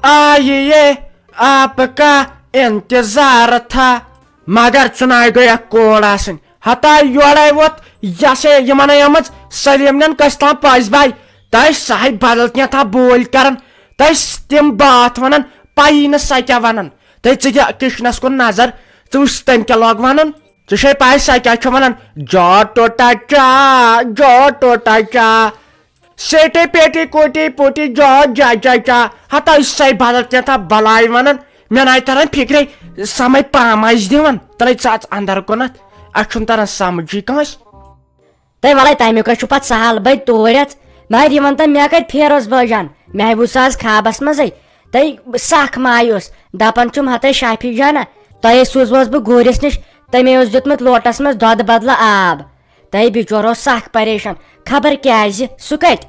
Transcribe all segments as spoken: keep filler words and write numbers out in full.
آ، یہ آپ کا انتظار تھا۔ مگر چناے گٔے اکھ کوڑ آسٕنۍ۔ ہتا یورے ووت یہِ ہسا یِمن آمٕژ سلیمنٮ۪ن کٲنٛسہِ تام پٔزۍ باے۔ تۄہہِ سۄے بدل کینٛہہ تھا بوٗلۍ کران۔ تۄہہِ تِم بٲتھ ونان، پَیی نہٕ سۄ کیٛاہ ونان۔ تۄہہِ ژٕ دِ کچنس کُن نظر، ژٕ وٕچھ تٔمۍ کیٛاہ لوگ ونان۔ ژےٚ چھے پَے سۄ کیٛاہ چھِ ونان؟ جو ٹوٹا چا، جو ٹوٹا چا۔ سیٹے پیٹی کوٹی پوٹی جو جا جا جا۔ ہتا سۄے بدل کینٛہہ تھا بلاے ونان۔ مےٚ ناے تران فکرے، سمے پام آسہِ دِوان۔ تلے ژٕ اژ اندر کُنتھ، اسہِ چھُنہٕ تران سمجھی کٲنٛسہِ۔ تہٕ وَلَے تَمیُک حظ چھُ پَتہٕ سہل، بٔتۍ توڑٮ۪تھ۔ مگر یہِ وَن تہٕ مےٚ کَتہِ پھیروس بٲجان؟ مےٚ وُچھ آز خابَس منٛزٕے۔ تہٕ سَکھ مایوس، دَپان چھُم، ہَتَے شافی جانا، تۄہے سوٗزوس بہٕ گوٗرِس نِش، تٔمۍ اوس دیُتمُت لوٹَس منٛز دۄدٕ بدلہٕ آب۔ تہٕ بِچور اوس سَکھ پریشان، خبر کیٛازِ، سُہ کَتہِ؟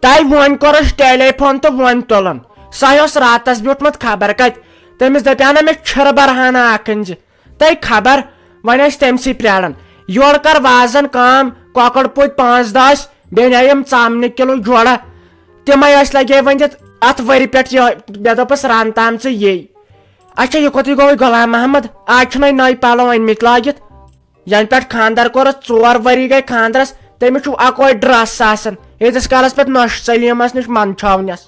تۄہہِ وۄنۍ کوٚرُس ٹیلی فون تہٕ وۄنۍ تُلُن۔ سۄے اوس راتَس بیوٗٹھمُت خبر کَتہِ۔ تٔمِس دَپیٛاو نہ مےٚ چھِرٕ بَرہانہ اَکھ أنۍ زِ۔ تہٕ خبر، وۄنۍ ٲسۍ تٔمسٕے پرٛاران۔ یورٕ کر وازن کٲم، کۄکر پوٗتۍ پانٛژھ دہ ٲسۍ، بیٚیہِ نِیِم ژامنہِ کِلوٗ جوڑہ۔ تِمے ٲسۍ لگے وۄنۍ دِتھ اتھ ؤرِ پٮ۪ٹھ یہِ، مےٚ دوٚپُس رنہٕ تام ژٕ یی۔ اچھا، یہِ کوٚتُے گوٚوُے غلام محمد؟ آز چھُنَے نٔوۍ پلو أنۍ مٕتۍ لٲگِتھ۔ ینہٕ پٮ۪ٹھ خانٛدر کوٚرُس، ژور ؤری گٔے خانٛدرس، تٔمِس چھُ اکوے ڈرس آسان، ییٖتِس کالس پتہٕ نۄشہِ سلیمس نِش منٛدچھاونس۔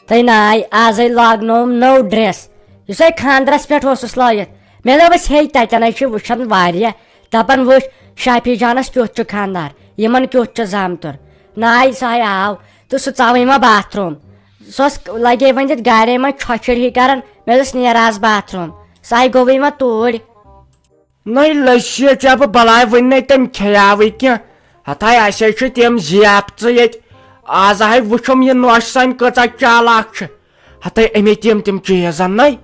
تہٕ ناے، آزے لاگنووُم نٔو ڈریس، یُس ہے خانٛدرس پٮ۪ٹھ اوسُس لٲگِتھ۔ مےٚ دوٚپُس، ہے، تتٮ۪ن ہے چھِ وٕچھان واریاہ، دپان، وٕچھ، شافی جانس کیُتھ چھُ خانٛدار، یِمن کیُتھ چھُ زامتُر۔ ناے، سُہ ہے آو، تہٕ سُہ ژاوٕے وۄنۍ باتھ روٗم۔ سۄ ٲس لگے وۄنۍ دِتھ گاڑے منٛز چھۄچھِر ہی کران۔ مےٚ دوٚپُس، نیر آز باتھ روٗم۔ سُہ ہے گوٚوٕے وۄنۍ توٗرۍ۔ نٔے لٔسی ژےٚ بہٕ بلاے وٕنہِ نَے تٔمۍ کھیٚیاوٕے کینٛہہ۔ ہتاے، اسے چھِ تِم ضیافتہٕ ییٚتہِ۔ آز ہاے وٕچھُم یہِ نوشہِ سانہِ کۭژاہ چالاک چھِ۔ ہتاے، أمے تِم تِم چیٖز اَننَے۔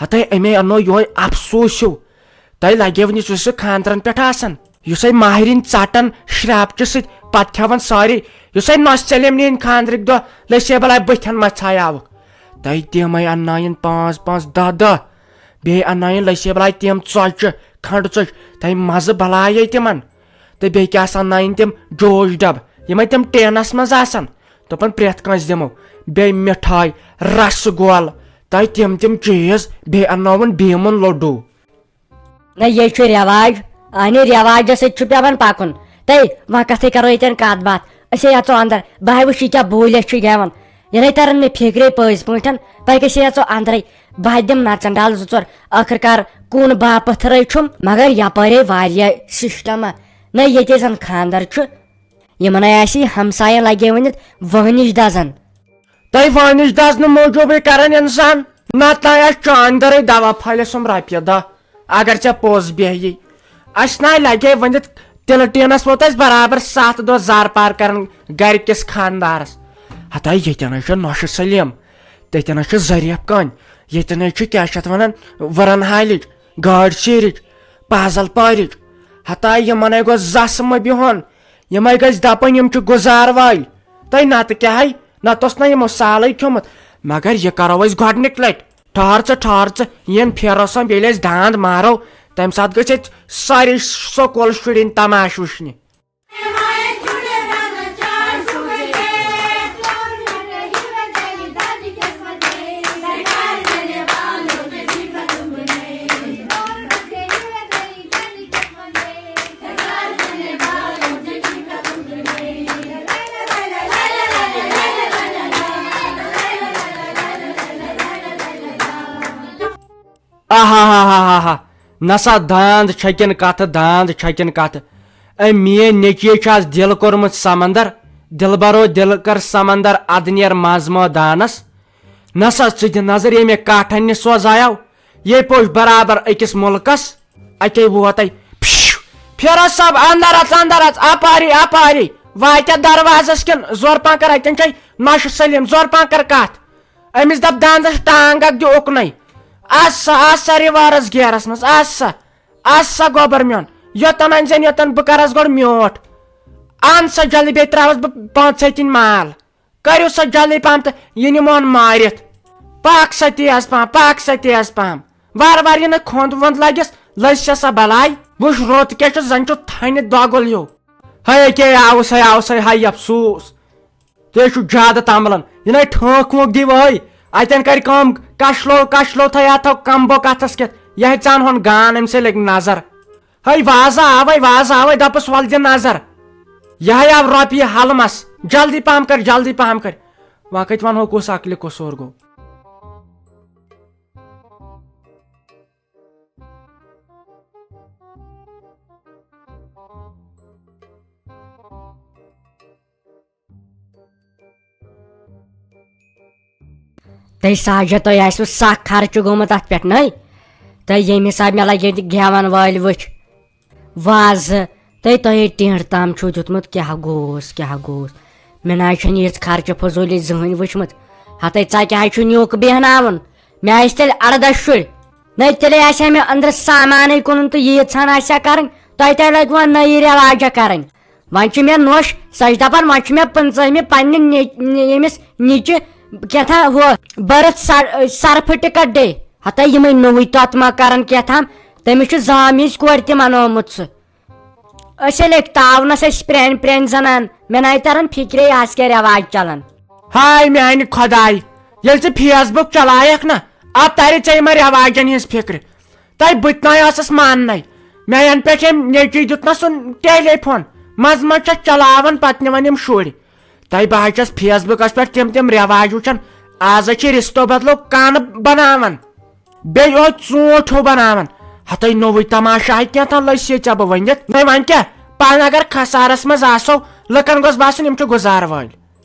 ہتاے، أمے اَننو یِہوٚے افسوٗس ہیوٗ۔ تۄہہِ لگیو نہٕ یُس سُہ خانٛدرن پٮ۪ٹھ آسان، یُس ہے ماہرِنۍ ژٹان شرٛاپچہِ سۭتۍ، پتہٕ کھٮ۪وان سٲری، یُس ہے نۄشہِ سلیمنہِ ہِنٛدۍ خانٛدرٕکۍ دۄہ لٔسے بلاے بٕتھٮ۪ن مہ ژھایاوُکھ۔ تۄہہِ تِمے اَننایَن پانٛژھ پانٛژھ، دَہ دَہ۔ بیٚیہِ اَننایَن لٔسے بلاے تِم ژۄچہِ، کھنٛڈٕ ژۄچہِ، تۄہہِ مَزٕ بَلایے تِمَن۔ تہٕ بیٚیہِ کیٛاہ سا اَننایَن تِم جوش ڈَبہٕ، یِمَے تِم ٹینَس منٛز آسَن۔ دوٚپُن پرٛٮ۪تھ کٲنٛسہِ دِمو۔ بیٚیہِ مِٹھٲے، رَسہٕ گول، تۄہہِ تِم تِم چیٖز، بیٚیہِ اَننٲوُن بیٖمُن لٔڈوٗ۔ نہ، یے چھُ رٮ۪واج۔ اہنہِ رٮ۪واجس سۭتۍ چھُ پٮ۪وان پکُن۔ تہٕ وۄنۍ کتھٕے کرو ییٚتٮ۪ن کتھ باتھ۔ أسۍ ہے اژو اندر۔ بہٕ ہے وٕچھِ یہِ کیٛاہ بوٗلِتھ چھُ گٮ۪وان۔ یہِ نے تران مےٚ فکرے پٔزۍ پٲٹھۍ۔ تۄہہِ گٔژھِو اژو اندرے۔ بہٕ ہے دِمہٕ نژن ڈال زٕ ژور۔ ٲخٕر کار کُن باپتھ رے چھُم۔ مگر یپٲرۍ ہے واریاہ سسٹمہ۔ نہ، ییٚتے زن خاندر چھُ۔ یِمن ہے آسہِ یہِ ہمساین لگے ؤنِتھ وٲنِج دزان۔ تۄہہِ وٲنِج دزنہٕ موٗجوٗبٕے کران انسان۔ نتہٕ آسہِ چانہِ دٔرٕے دوا پھلِس یِم رۄپیہِ دہ، اگر ژےٚ پوٚز بیہہِ۔ اسہِ ناے لگے ؤنِتھ تِلہٕ ٹیٖنس ووت اسہِ برابر ستھ دۄہ زر پار کران گرِ کِس خاندارس۔ ہتاے ییٚتٮ۪ن حظ چھُ نۄشہِ سلیٖم، تتٮ۪ن حظ چھُ ظریف کٲنۍ، ییٚتٮ۪ن حظ چھُ کیٛاہ چھِ اتھ ونان، ؤرن حالِچ، گٲڈۍ سیٖرِچ، پازل پٲرِچ۔ ہتاے یِمن ہے گوٚژھ زس مہ بِہُن، یِمے گٔژھۍ دپٕنۍ یِم چھِ گُزار وٲلۍ۔ تہٕ نتہٕ کیٛاہ ہے، نتہٕ اوس نہ یِمو سالٕے کھیوٚمُت۔ مگر یہِ کرو أسۍ گۄڈٕنِکۍ لٹہِ۔ ٹھہر ژٕ، ٹھہر ژٕ، یِن پھیرو سان، ییٚلہِ أسۍ داند مارو، تمہِ ساتہٕ گٔژھۍ أسۍ سٲری سکوٗل شُرٮ۪ن تماش وٕچھنہِ۔ آہا ہا ہا ہا ہا۔ نسا داند چھکن کتھ، داند چھکن کتھ۔ أمۍ میٲنۍ نیٚچی چھِ آز دِل کوٚرمُت سمندر۔ دلبرو دل کر سمندر ادنیر منٛز مٲدانس۔ نسا ژٕ دِ نظر ییٚمہِ کاٹھن نِش سوزایو۔ یے پوٚچھ برابر أکِس مُلکس۔ اتے ووت اے۔ پھیو۔ پھیرو صٲب، اندر اژ، اندر اژ، اپاری، اپاری۔ واتیا دروازس کِن زور پانکر، اتٮ۪ن چھے نۄشہِ سلیٖم، زور پانکر کتھ۔ أمِس دپ دندس ٹانگ اکھ دِ اُکنٕے۔ از سا، از سا رِوارس گیرس منٛز، از سا، از سا گوبر میون۔ یوتن أنۍ زٮ۪ن، یوتن بہٕ کرس گۄڈٕ میوٗٹھ۔ ان سا جلدی، بیٚیہِ تراوس بہٕ پانٛژھ ہتِنۍ مال۔ کٔرِو سا جلدی پہم تہٕ یہِ نِمون مٲرِتھ۔ پکھ سا تیز پہم، پکھ سا تیز پہم۔ وارٕ وارٕ یہِ نہٕ کھوٚنٛد ووٚنٛد لگٮ۪س، لٔج سا سا بلاے۔ وٕچھ روٚت کیٛاہ چھُ، زن چھُ تھنہِ دۄگُل ہیوٗ۔ ہے ییٚکیٛاہ آوُس ہے، آوُس ہے، ہاے افسوٗس۔ تُہۍ چھِو زیادٕ تمبلان۔ یہِ نَے ٹھٲنٛکھ وٲنٛکھ دی وۄہَے۔ اتٮ۪ن کرِ کٲم، کشلو کشلو تھٲے اتھو کمبو کتھس کٮ۪تھ، یہِ ہے ژان ہون گان، أمۍ سٕے لٔگۍ نظر۔ ہے وازٕ آوے، وازٕ آوے، دپس ول دِ نظر، یہِ ہے آو رۄپیہِ ہلمس، جلدی پہم کر، جلدی پہم کر۔ وۄنۍ کتہِ ونہو کُس عقلہِ قصوٗر گوٚو۔ تۄہہِ ساجہ، تۄہہِ آسِوٕ سخ خرچہٕ گوٚمُت اتھ پٮ۪ٹھ، نٔے؟ تۄہہِ ییٚمہِ حسابہٕ مےٚ لگیو تہِ گٮ۪ون وٲلۍ وٕچھ، وازٕ، تۄہہِ، تۄہہِ ٹینٹ تام چھُو دیُتمُت، کیٛاہ گوٚوس، کیٛاہ گوٚوس؟ مےٚ نہ حظ چھُنہٕ یِژھ خرچہٕ فضوٗلی زٕہٕنۍ وٕچھمٕژ۔ ہتے، ژےٚ کیٛاہ حظ چھُ نیُک بیہناوُن؟ مےٚ ٲسۍ تیٚلہِ ارداہ شُرۍ، نٔے تیٚلے آسہِ ہا مےٚ أنٛدرٕ سامانٕے کٕنُن تہٕ ییٖژ ہن آسہِ ہا کرٕنۍ، تۄہہِ تہِ لگہِ وۄنۍ نٔیی رٮ۪واجہ کرٕنۍ۔ وۄنۍ چھِ مےٚ نۄش، سۄ چھِ دپان وۄنۍ چھُ مےٚ پٕنٛژٕہمہِ پننہِ نہِ-، نہِ-، ییٚمِس نِچہِ کیٛاہ تھا ہُہ birth سر-، certificate day۔ ہتا یِمے نوٚوُے تۄتہٕ ما کرن کیٛاہ تھام، تٔمِس چھُ زامِج کورِ تہِ منومُت سُہ۔ أسۍ ییٚلہِ أکۍ تاونس ٲسۍ پرٛانہِ پرٛانہِ زنان، مےٚ نَے تران فِکرے آز کیٛاہ رٮ۪واج چلان۔ ہاے میانہِ خۄداے، ییٚلہِ ژٕ Facebook چلایکھ نا، اتھ ترِ ژےٚ یِمن رٮ۪واجن ہٕنٛز فِکرِ۔ تۄہہِ بہٕ تہِ نَے ٲسٕس ماننَے۔ مےٚ یَنہٕ پٮ۪ٹھ أمۍ نیٚچوۍ دیُت نہ سُہ ٹیلی فون، منٛزٕ منٛزٕ چھَس چلاوان، پَتہٕ نِوان یِم شُرۍ۔ تۄہہِ بہٕ حظ چھَس Facebook-س پٮ۪ٹھ تِم تِم رٮ۪واج وٕچھان، آز حظ چھِ رِستو بدلو کَن بَناوان، بیٚیہِ یِہوٚے ژوٗنٛٹھ ہیوٗ بَناوان۔ ہَتَے نوٚوُے تماشہٕ ہا کینٛہہ تام لٔسۍ ہے ژےٚ بہٕ ؤنِتھ۔ نَے وۄنۍ کیٛاہ، پانہٕ اگر خسارَس منٛز آسو، لُکَن گوٚژھ باسُن یِم چھِ گُزارٕ وٲلۍ۔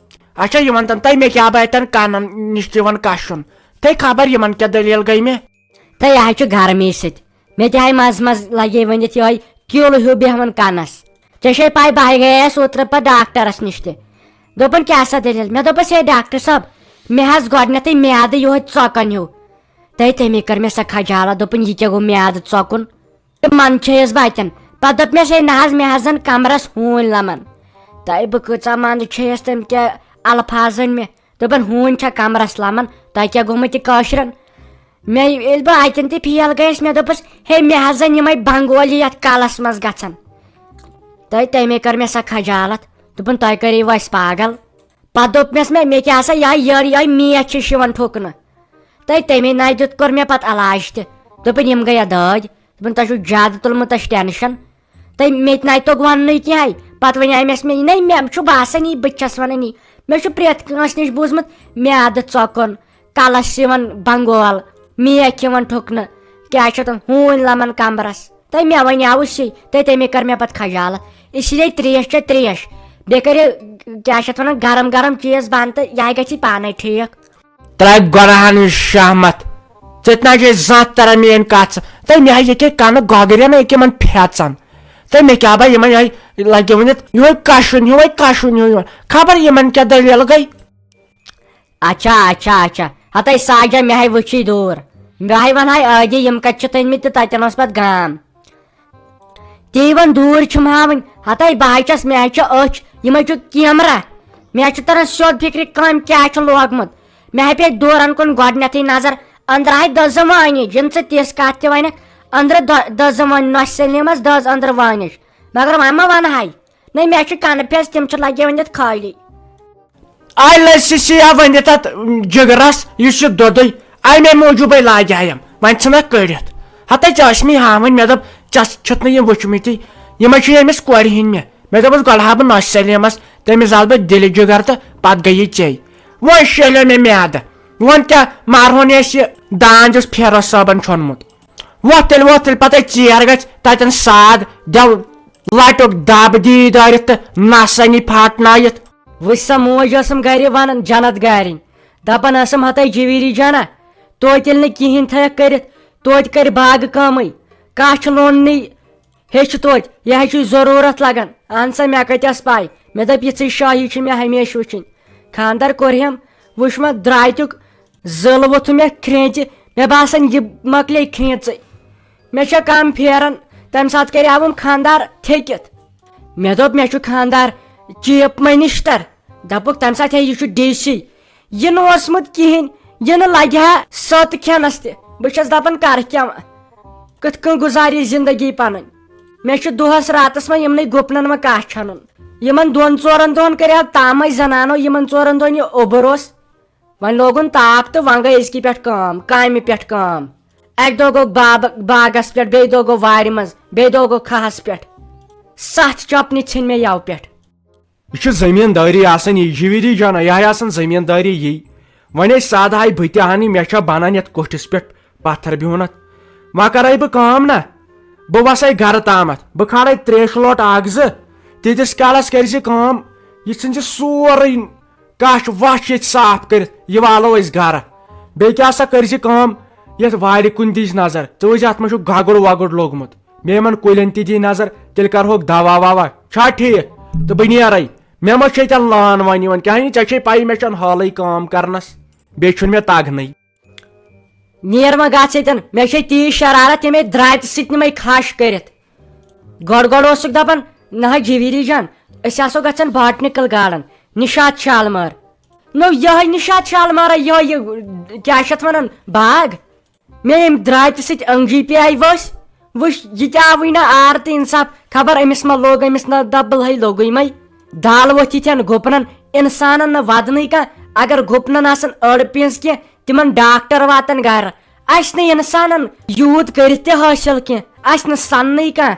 اچھا، یہِ وَن تَن تۄہہِ، مےٚ کیٛاہ بہٕ اَتٮ۪ن کَنَن نِش تہِ یِوان کَشُن؟ تۄہہِ خبر یِمَن کیٛاہ دٔلیٖل گٔے مےٚ؟ تہٕ یہِ حظ چھُ گرمی سۭتۍ۔ مےٚ تہِ آیہِ منٛزٕ منٛزٕ لگے ؤنِتھ یِہوٚے کیوٗلہٕ ہیوٗ بیہوان کَنَس۔ ژےٚ چھے پَے، بہٕ ہاے گٔیَس اوترٕ پَتہٕ ڈاکٹرَس نِش تہِ۔ دوٚپُن، "کیٛاہ سا دٔلیٖل؟" مےٚ دوٚپُس، "ہے ڈاکٹر صٲب، مےٚ حظ گۄڈٕنٮ۪تھٕے میادٕ یِہوٚے ژۄکان ہیوٗ۔" تہٕ تَمے کٔر مےٚ سۄ خجالت، دوٚپُن، "یہِ کیٛاہ گوٚو میادٕ ژۄکُن؟" تہٕ منٛد چھیٚیَس بہٕ اَتٮ۪ن۔ پَتہٕ دوٚپ مےٚ، "ہے نہ حظ، مےٚ حظ زَن کَمرَس ہوٗنۍ لَمان۔" تہٕ بہٕ کۭژاہ منٛد چھیٚیَس، تٔمۍ کیٛاہ الفاظ أنۍ مےٚ۔ دوٚپُن، "ہوٗنۍ چھا کمرس لمان؟ تۄہہِ کیٛاہ گوٚمُت یہِ کٲشرٮ۪ن؟" مےٚ ییٚلہِ بہٕ اتٮ۪ن تہِ فیل گٔیس، مےٚ دوٚپُس، "ہے، مےٚ حظ زن یِمے بنگولی یتھ کلس منٛز گژھن۔" تہٕ تمے کٔر مےٚ سۄ خجالت۔ دوٚپُن، "تۄہہِ کریو اسہِ پاگل؟" پتہٕ دوٚپ مےٚ، مےٚ، "مےٚ کیٛاہ سا یہے یٔر، یہے میکھ چھِ شِوان ٹھوٚکنہٕ۔" تہٕ تمے ناے دیُت، کوٚر مےٚ پتہٕ علاج تہِ۔ دوٚپُن، "یِم گٔیا دٲدۍ۔" دوٚپُن، "تۄہہِ چھُو زیادٕ تُلمُت اَسہِ ٹینشن۔" تہٕ مےٚ تہِ نَے توٚگ وَننُے کینٛہہ۔ پَتہٕ وَنیٛامٮ۪س مےٚ، نَے، مےٚ چھُ باسان یی، بہٕ تہِ چھَس وَنان یی۔ مےٚ چھُ پرٛٮ۪تھ کٲنٛسہِ نِش بوٗزمُت میٛادٕ ژۄکُن، کَلَس یِوان بنٛگول، میکھ یِوان ٹھُکنہٕ، کیٛاہ چھِ اَتھ وَنان، ہوٗنۍ لَمان کَمرَس۔ تہٕ مےٚ وَنیٛاوُس یی، تہٕ تَمے کٔر مےٚ پَتہٕ خجالت۔ اسی لیے ترٛیش چھےٚ ترٛیش۔ بیٚیہِ کٔرِو، کیٛاہ چھِ اَتھ وَنان، گرم گرم چیٖز بنٛد تہٕ یہِ ہا گژھی پانَے ٹھیٖک۔ ترٛاوِ گۄڈٕ ہن یہِ شہمت۔ ژےٚ تہِ نہ چھے زانٛہہ تران میٲنۍ کتھ۔ تہٕ مےٚ ہا ییٚکے کنہٕ گۄگرٮ۪ن أکۍ یِمن پھیژان۔ تہٕ مےٚ کیٛاہ با یِمن یِہوٚے لگہِ ؤنِتھ، یِہوٚے کشُن، یِہوٚے کشُن ہیوٗ یِوان۔ خبر یِمن کیٛاہ دٔلیٖل گٔے۔ اچھا، اچھا، اچھا۔ ہتے ساجہ، مےٚ ہاے وٕچھی دوٗر۔ مےٚ ہاے ونہاے ٲدی یِم کتہِ چھِ تٔنۍ مٕتۍ تہٕ تتٮ۪ن اوس پتہٕ گام۔ تی وۄنۍ دوٗرۍ چھِم ہاوٕنۍ۔ ہتے بہٕ ہاے چھَس، مےٚ ہاے چھِ أچھ، یِمَے چھُ کیمرہ۔ مےٚ ہاے چھُ تَران سیوٚد فِکرِ کامہِ کیٛاہ چھُ لوگمُت۔ مےٚ ہاے پیٚیہِ دورَن کُن گۄڈٕنٮ۪تھٕے نظر۔ أنٛدرٕ ہاے دٔزٕ وٲنِج، یِم ژٕ تِژھ کَتھ تہِ وَنَکھ۔ أنٛدرٕ دٔ-، دٔزٕ وٲنۍ نۄشہِ سلیمَس دٔز أنٛدرٕ وٲنِج۔ مگر وۄنۍ ما وَنہٕ ہاے؟ نَے، مےٚ چھُ کَنہٕ پھیٚس، تِم چھِ لَگے وۄنۍ یَتھ خٲلی۔ آے لٔسۍ سیا ؤنِتھ اتھ جگرس، یُس یہِ دۄدٕے، امے موٗجوٗبے لاگہِ ہا یِم۔ وۄنۍ ژھٕنکھ کٔڑِتھ۔ ہتے ژےٚ ٲسۍ مٕے ہاوٕنۍ، مےٚ دوٚپ، ژےٚ چھِتھ نہٕ یِم وٕچھمٕتی۔ یِمے چھِ ییٚمِس کورِ ہٕنٛدۍ مےٚ۔ مےٚ دوٚپُس، گۄڈٕ ہاو بہٕ نۄشہِ سلیمس، تٔمِس زالہٕ بہٕ دِلہِ جگر تہٕ پتہٕ گٔیے ژے۔ وۄنۍ شیہلیو مےٚ میادٕ۔ وۄنۍ کیٛاہ مارہون أسۍ یہِ داند، یُس فیروز صٲبن چھوٚنمُت؟ وۄتھ تیٚلہِ، وۄتھ تیٚلہِ، پتہٕ ژیر گژھِ، تتٮ۪ن ساد دٮ۪و لٹُک دب دی دٲرِتھ تہٕ نسٲنی پھاٹنٲیِتھ۔ وٕچھ سا، موج ٲسٕم گرِ ونان جنت گارِنۍ، دپان ٲسٕم، ہتے جویری جانا، توتہِ ییٚلہِ نہٕ کِہیٖنۍ تھٲیکھ کٔرِتھ، توتہِ کرِ باغہٕ کٲمٕے۔ کانٛہہ چھُ لوننٕے، ہیٚچھ توتہِ، یہِ ہا چھُے ضروٗرت لگان۔ اہن سا، مےٚ کتہِ ٲس پاے؟ مےٚ دوٚپ، یِژھٕے شٲہی چھِ مےٚ ہمیشہِ وٕچھِنۍ۔ خانٛدر کوٚرہم، وٕچھ مےٚ درٛاتیُک زٲلہٕ ووٚتھُم یتھ کھرٛینٛژِ، مےٚ باسان، یہِ مۄکلے کھرٛینٛژٕے۔ مےٚ چھےٚ کم پھیران، تمہِ ساتہٕ کریاوُم خانٛدار تھیٚکِتھ۔ مےٚ دوٚپ، مےٚ چھُ خانٛدار چیف منسٹر۔ دپُکھ، تمہِ ساتہٕ ہے، یہِ چھُ ڈی سی۔ یہِ نہٕ اوسمُت کِہینۍ، یہِ نہٕ لگہِ ہا سوٚت کھٮ۪نس تہِ۔ بہٕ چھَس دپان، کرٕ کیٛاہ وۄنۍ؟ کِتھ کٔنۍ گُزارٕ یہِ زندگی پنٕنۍ؟ مےٚ چھُ دۄہس راتس وۄنۍ یِمنٕے گُپنن وۄنۍ کاہ چھنُن۔ یِمن دۄن ژورن دۄہن کریاو تامے زنانو، یِمن ژورن دۄہن یہِ اوٚبُر اوس۔ وۄنۍ لوگُن تاپھ تہٕ وۄنۍ گٔے أزکہِ پٮ۪ٹھ کٲم، کامہِ پٮ۪ٹھ کٲم۔ اَکہِ دۄہ گوٚو باب-، باغس پٮ۪ٹھ، بیٚیہِ دۄہ گوٚو وارِ منٛز، بیٚیہِ دۄہ گوٚو کھہس پٮ۪ٹھ۔ ستھ چپنہِ ژھیٚنۍ مےٚ یَوٕ پٮ۪ٹھ۔ یہِ چھِ زٔمیٖندٲری آسان یی، جویری جانا، یہِ ہاے آسان زٔمیٖندٲری یی۔ وۄنۍ ٲسۍ سادٕ ہاے بہٕ تہِ ہن، مےٚ چھا بنان یتھ کوٹھِس پٮ۪ٹھ پتھر بِہُن اتھ؟ وۄنۍ کرے بہٕ کٲم نا، بہٕ وسے گرٕ تامتھ، بہٕ کھالے تریشہِ لوٹ اکھ زٕ، تیٖتِس کالس کٔرۍ زِ کٲم، یہِ ژھٕنۍ زِ سورُے کچھ وچھ ییٚتہِ صاف کٔرِتھ، یہِ والو أسۍ گرٕ۔ بیٚیہِ کیٛاہ سا کٔرۍ زِ کٲم، یتھ وارِ کُن دِج نظر، ژٕ وٕچھ اتھ منٛز چھُ گگُر وگُر لوٚگمُت، بیٚیہِ یِمن کُلٮ۪ن تہِ دی نظر، تیٚلہِ کرہوکھ دوا ووا۔ چھا ٹھیٖک؟ تہٕ بہٕ نیرے، مےٚ ما چھِ ییٚتٮ۪ن لان وۄنۍ یِوان، کیٛاہ ژےٚ چھے پَیی مےٚ چھَنہٕ حالٕے کٲم کرنس، بیٚیہِ چھُنہٕ مےٚ تگنٕے۔ نیر وۄنۍ گژھ ییٚتٮ۪ن، مےٚ چھے تیٖژ شرارت، ییٚمے دراتہِ سۭتۍ نِمے کھش کٔرِتھ۔ گۄڈٕ گۄڈٕ اوسُکھ دپان، نہ حظ جویری جان، أسۍ آسو گژھان باٹنیکل گارڈن، نشاط شالمار۔ نو یہے نشاط شالمارا، یہے یہِ کیٛاہ چھِ اتھ ونان، باغ؟ مےٚ ییٚمہِ دراتہِ سۭتۍ انگجی پیٚیہِ ؤسۍ، وٕچھ، یہِ تہِ آوٕے نہٕ آر تہٕ انصاف، خبر أمِس ما لوٚگ، أمِس نہ دبلہٕے لوٚگُے مے۔ دال ؤتھۍ یِتھٮ۪ن گُپنن، انسانن نہٕ ودنٕے کانٛہہ۔ اگر گُپنن آسن أڑ پینٛژ کینٛہہ، تِمن ڈاکٹر واتن گرٕ۔ اسہِ نہٕ انسانن یوٗت کٔرِتھ تہِ حٲصِل کینٛہہ، اسہِ نہٕ سننٕے کانٛہہ۔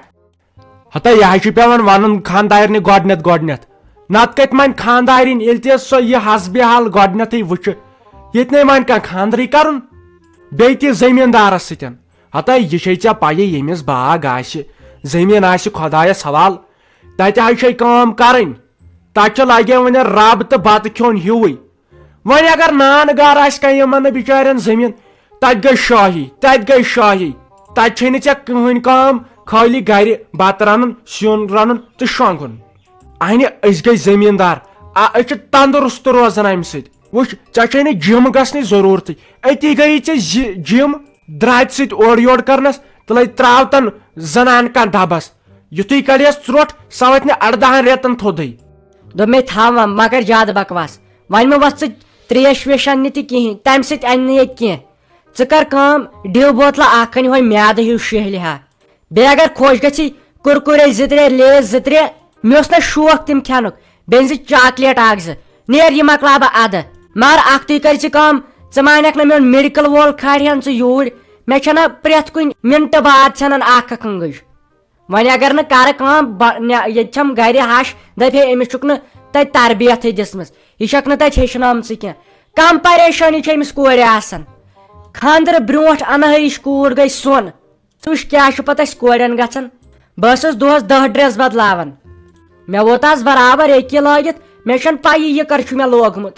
ہتا یہِ حظ چھُ پٮ۪وان ونُن خانٛدارنہِ گۄڈٕنٮ۪تھ گۄڈٕنٮ۪تھ۔ نتہٕ کتہِ مانہِ خانٛدارِنۍ ییٚلہِ تہِ سۄ یہِ حسبِ حال گۄڈٕنٮ۪تھٕے وٕچھِ؟ ییٚتہِ نے وانہِ کانٛہہ خانٛدرٕے کرُن، بیٚیہِ تہِ زٔمیٖندارس سۭتۍ۔ ہتا یہِ چھے ژےٚ پَیی، ییٚمِس باغ آسہِ، زٔمیٖن آسہِ خۄدایس حوال، تتہِ حظ چھے کٲم کرٕنۍ۔ تتہِ چھُ لگے وۄنۍ رب تہٕ بتہٕ کھیوٚن ہیوٗوٕے۔ وۄنۍ اگر نان گار آسہِ کانٛہہ یِمن نہٕ بِچارٮ۪ن زٔمیٖن، تتہِ گٔے شاہی، تتہِ گٔے شاہی۔ تتہِ چھے نہٕ ژےٚ کٕہٕنۍ کٲم، خٲلی گرِ بتہٕ رنُن، سیُن رنُن تہٕ شۄنٛگُن۔ اہنہِ، أسۍ گٔے زٔمیٖندار، آ، أسۍ چھِ تندرست روزان امہِ سۭتۍ۔ وٕچھ، ژےٚ چھے نہٕ جِم گژھنٕچ ضروٗرتٕے، أتی گٔیی ژےٚ زِ-، جِم دراتہِ سۭتۍ اورٕ یورٕ کرنس، تہٕ لے تراو تن زنان کانٛہہ ڈبس۔ یُتھُے کڑیس ژرٛوٹ، سۄ واتہِ نہٕ اردہن رٮ۪تن تھوٚدُے۔ دوٚپ مےٚ، تھاو وۄنۍ، مہ کر زیادٕ بکواس۔ وۄنۍ مہ وَس ژٕ تریش ویش اَننہِ تہِ کِہیٖنۍ، تَمہِ سۭتۍ اَنہِ نہٕ ییٚتہِ کینٛہہ۔ ژٕ کر کٲم، ڈِو بوتلہ اکھ اَنہِ ہۄے میادٕ ہیوٗ شیہلہِ ہا۔ بیٚیہِ اگر خۄش گژھی، کُرکُرے زٕ ترٛےٚ، لیز زٕ ترٛےٚ۔ مےٚ اوس نہ شوق تِم کھٮ۪نُک۔ بیٚیہِ أنۍ زِ چاکلیٹ اکھ زٕ۔ نیر، یہِ مۄکلاو بہٕ ادٕ۔ مگر اکھتُے کر ژٕ کٲم، ژٕ مانکھ نہ میون میڈیکل وول کھارِ ہن ژٕ یوٗرۍ۔ مےٚ چھنہ پرٛٮ۪تھ کُنہِ منٹہٕ بعد ژھٮ۪نان اکھ اکھ انگٕج۔ وۄنۍ اگر نہٕ کرٕ کٲم، بہ-، نہ، ییٚتہِ چھم گرِ ہش، دپہِ ہے أمِس چھُکھ نہٕ تتہِ تربیتھٕے دِژمٕژ، یہِ چھکھ نہٕ تتہِ ہیٚچھنٲمژٕے کینٛہہ۔ کم پریشٲنی چھےٚ أمِس کورِ آسان؟ خانٛدرٕ برونٛٹھ انہٲیِش کوٗر گٔے سۄن۔ ژٕ وٕچھ کیٛاہ چھُ پتہٕ اَسہِ کورٮ۪ن گژھان۔ بہٕ ٲسٕس دۄہس دَہ ڈرٮ۪س بدلاوان۔ مےٚ ووت آز برابر أکی لٲگِتھ، مےٚ چھَنہٕ پَیی یہِ کر چھُ مےٚ لوگمُت۔